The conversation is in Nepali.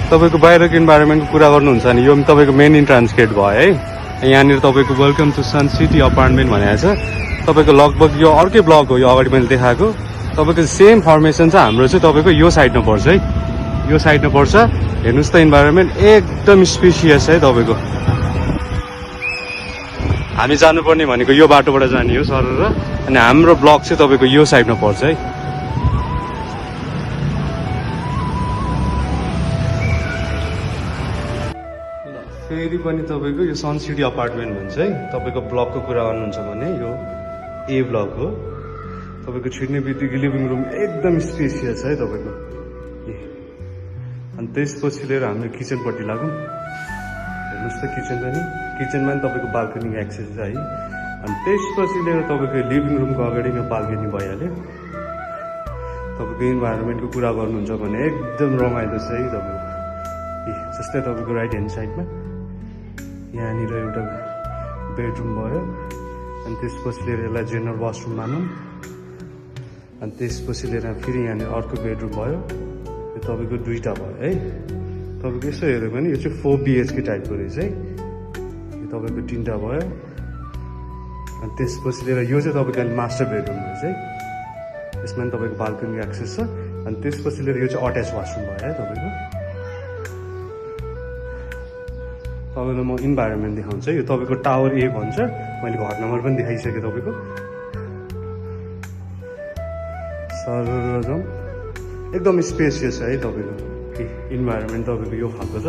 तपाईँको बाहिरको इन्भाइरोमेन्टको कुरा गर्नुहुन्छ भने यो तपाईँको मेन इन्ट्रान्स गेट भयो है। यहाँनिर तपाईँको welcome to sun city apartment भनेको छ। तपाईँको लगभग यो अर्कै ब्लक हो, यो अगाडि मैले देखाएको। तपाईँको सेम फर्मेसन छ। हाम्रो चाहिँ तपाईँको यो साइडमा पर्छ है, यो साइडमा पर्छ। हेर्नुहोस् त इन्भाइरोमेन्ट एकदम स्पेसियस है। तपाईँको हामी जानुपर्ने भनेको यो बाटोबाट जाने हो सरर, अनि हाम्रो ब्लक चाहिँ तपाईँको यो साइडमा पर्छ है। फेरि पनि तपाईँको यो सन सिटी अपार्टमेन्ट भन्छ है। तपाईँको ब्लकको कुरा गर्नुहुन्छ भने यो ए ब्लक हो। तपाईँको छिर्ने बित्तिकै लिभिङ रुम एकदम स्पेसियस है तपाईँको। अनि त्यसपछि लिएर हाम्रो किचनपट्टि लागौँ। हेर्नुहोस् त किचन पनि, किचनमा पनि तपाईँको बाल्कनी एक्सेस छ है। अनि त्यसपछि लिएर तपाईँको लिभिङ रुमको अगाडि नै बाल्कनी भइहाल्यो। तपाईँको इन्भाइरोमेन्टको कुरा गर्नुहुन्छ भने एकदम रमाइलो छ है तपाईँको। जस्तै तपाईँको राइट ह्यान्ड साइडमा यहाँनिर एउटा बेडरुम भयो। अनि त्यसपछि लिएर यसलाई जेनरल वासरुम मानौँ। अनि त्यसपछि लिएर फेरि यहाँनिर अर्को बेडरुम भयो। यो तपाईँको दुईवटा भयो है। तपाईँको यसो हेऱ्यो भने यो चाहिँ 4 BHK टाइपको रहेछ है। यो तपाईँको 3वटा भयो। अनि त्यसपछि लिएर यो चाहिँ तपाईँको अहिले मास्टर बेडरुम रहेछ है। यसमा पनि तपाईँको बाल्कनी एक्सेस छ। अनि त्यसपछि लिएर यो चाहिँ अट्याच वासरुम भयो है तपाईँको। तपाईँलाई म इन्भाइरोमेन्ट देखाउँछु। यो तपाईँको टावर ए भन्छ। मैले घर नम्बर पनि देखाइसकेँ तपाईँको। सरर जाउँ, एकदम स्पेसियस है तपाईँको। इन्भाइरोमेन्ट तपाईँको यो खालको छ।